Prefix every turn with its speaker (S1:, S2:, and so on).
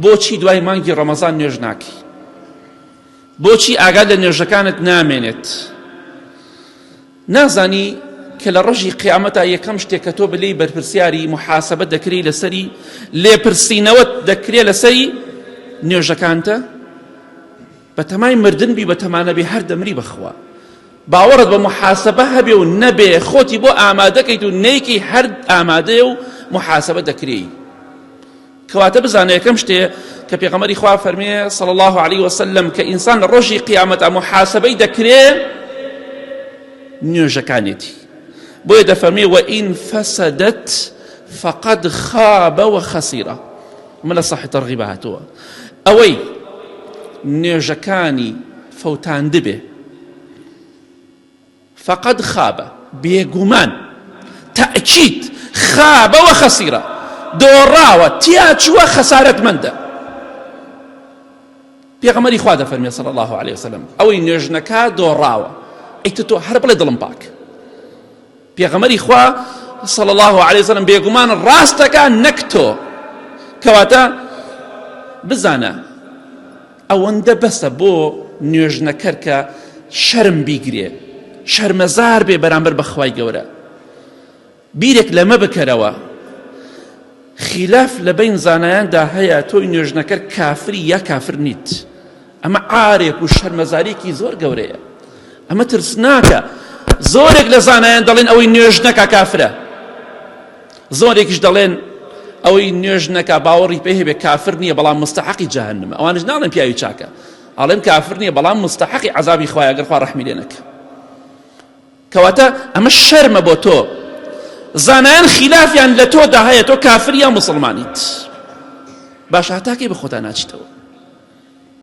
S1: بۆچی دوای مانگی ڕەمەزان نوێژ ناکەی؟ بۆچی ئاگات لە نوێژەکانت نامێنێت؟ نازانی کە لە ڕۆژی قیامەتا یەکەم شتێک کە تۆ بلێی بەرپرسیاری محاسبە دەکری لەسەری لێپرسینەوەت دەکرێ لەسەری نوێژەکانتە؟ بەتەمای مردن بی بەتەمانە بێ هەر دەمری بەخوا باوەڕت بە محاسبە هەبێ و نەبێ خۆتی بۆ ئامادەکەیت و نەیکەی هەر ئامادەیە و محاسبە دەکرێی. کەواتە بزانە یەکەم شتێ کە پێغەمبەری خوا فەرمێ صلی الله علیه وسلم کە ئینسان لە ڕۆژی قیامەتا محاسبەی دەکرێ نوێژەکانێتی بۆیە دەفەرمێ وئین فسدت فقد خاب وخسر ئەمە لە صحیح ترغیب هاتووە ئەوەی نوێژەکانی فەوتاندبێ فقد خاب بێگومان تەئکید خاب و خسر دۆڕاوە تیاچووە خەسارەتمەندە پێغەمبەری خوا دەفەرمێ صلی الله علیه وسلم ئەوەی نوێژنەکە دۆڕاوە ئەی تۆ هەر بڵێ دڵم پاک پێغەمبەری خوا صلی الله علیه وسلم بێگومان ڕاستەکە نەک تۆ کەواتە بزانە ئەوەندە بەسە بۆ نوێژنەکەر کە شەرم بیگرێ شەرمەزار بێ بەرامبەر بە خوای گەورە بیرێک لەمە بکەرەوە خیلاف لە بین زانایاندا هەیە تۆی نوێژنەکەر کافری یا کافر نیت ئەمە عارێک و شەرمەزارێکی زۆر گەورەیە ئەمە ترسناکە زۆرێک لە زانایان دەڵێن ئەوەی نوێژ نەکا کافرە زۆرێکیش دەڵێن ئەوەی نوێژ نەکا باوەڕی پێ هەبێ کافر نییە بەڵام مستحقی جەهەنمە ئەوانش ناڵێن پیاوی چاکە ئەڵێن کافر نییە بەڵام مستحقی عەزابی خوایە گەر خوا ڕەحمی لێ نەکا کەواتە ئەمە شەرمە بۆ تۆ زانایان خلافیان لە تۆدا هەیە تۆ کافر یا مسلمانیت باشە هەتاکەی بە خۆتا ناچیتەوە.